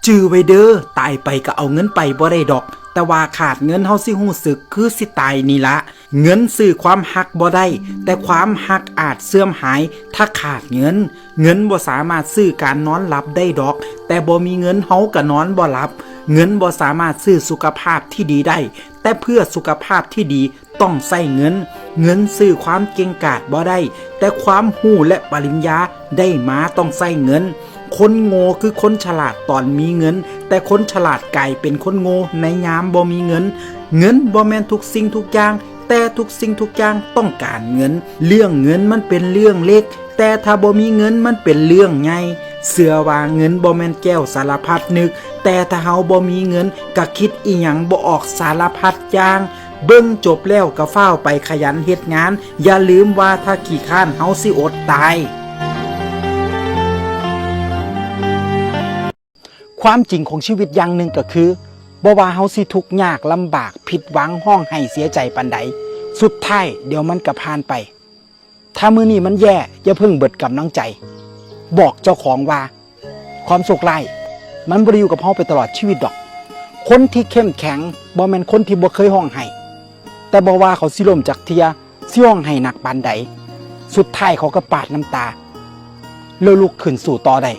ຈື່ໄວ້ເດີ້, ຕາຍໄປກໍເອົາເງິນໄປບໍ່ໄດ້ດອກ, ແຕ່ວ່າຂາດເງິນເຮົາຊິຮູ້ສຶກຄືຊິຕາຍນີ້ລະ. ເງິນຊື້ຄວາມຮັກບໍ່ໄດ້, ແຕ່ຄວາມຮັກອາດເສື່ອມຫາຍຖ້າຂາດເງິນ. ເງິນບໍ່ສາມາດຊື້ການນອນຫຼັບໄດ້ດອກ, ແຕ່ບໍ່ມີເງິນເຮົາກໍນອນບໍ່ຫຼັບ. ເງິນບໍ່ສາມາດຊື້ສຸຂະພາບທີ່ດີໄດ້, ແຕ່ເພື່ອສຸຂະພາບທີ່ດີ ຕ້ອງໃຊ້ເງິນ. ເງິນຊື້ຄວາມເກັ່ງກາດບໍ່ໄດ້, ແຕ່ຄວາມຮູ້ ແລະ ປະລິນຍາໄດ້ມາຕ້ອງໃຊ້ເງິນ. ຄົນໂງ່ຄືຄົນສະຫຼາດຕອນມີເງິນ, ແຕ່ຄົນສະຫຼາດກາຍເປັນຄົນໂງ່ໃນຍາມບໍ່ມີເງິນ. ເງິນບໍ່ແມ່ນທຸກສິ່ງທຸກຢ່າງ, ແຕ່ທຸກສິ່ງທຸກຢ່າງຕ້ອງການເງິນ. ເລື່ອງເງິນມັນເປັນເລື່ອງເລັກ, ແຕ່ຖ້າບໍ່ມີເງິນມັນເປັນເລື່ອງໃຫຍ່. ເຊື່ອວ່າເງິນບໍ່ແມ່ນແກ້ວສາລະພັດນຶກ, ແຕ່ຖ້າເຮົາບໍ່ມີເງິນກໍຄິດອີ່ຫຍັງບໍ່ອອກສາລະພັດຢ່າງ. ເບິ່ງຈົບແລ້ວກໍຟ້າວໄປຂະຫຍັນເຮັດງານ, ຢ່າລືມວ່າຖ້າຂີ້ຄ້ານເຮົາຊິອົດຕາຍ. ຄວາມຈິງຂອງຊີວິດຢ່າງໜຶ່ງກໍຄື ບໍ່ວ່າເຮົາຊິທຸກຍາກລຳບາກ, ຜິດຫວັງ, ຮ້ອງໄຫ້ເສຍໃຈປານໃດ, ສຸດທ້າຍດຽວມັນກໍຜ່ານໄປ. ຖ້າມື້ນີ້ມັນແຍ່, ຢ່າເພິ່ງເບິດກຳລັງໃຈ. ບອກເຈົ້າຂອງວ່າ ຄວາມໂຊກຮ້າຍມັນບໍ່ໄດ້ຢູ່ກັບເຮົາໄປຕະຫຼອດຊີວິດດອກ. ຄົນທີ່ເຂັ້ມແຂງບໍ່ແມ່ນຄົນທີ່ບໍ່ເຄີຍຮ້ອງໄຫ້, ແຕ່ບໍ່ວ່າເຂົາຊິລົ້ມຈັກເທື່ອ, ຊິຮ້ອງໄຫ້ໜັກປານໃດ, ສຸດທ້າຍເຂົາກໍປາດນ້ຳຕາ ແລ້ວລຸກຂຶ້ນສູ້ຕໍ່ໄດ້.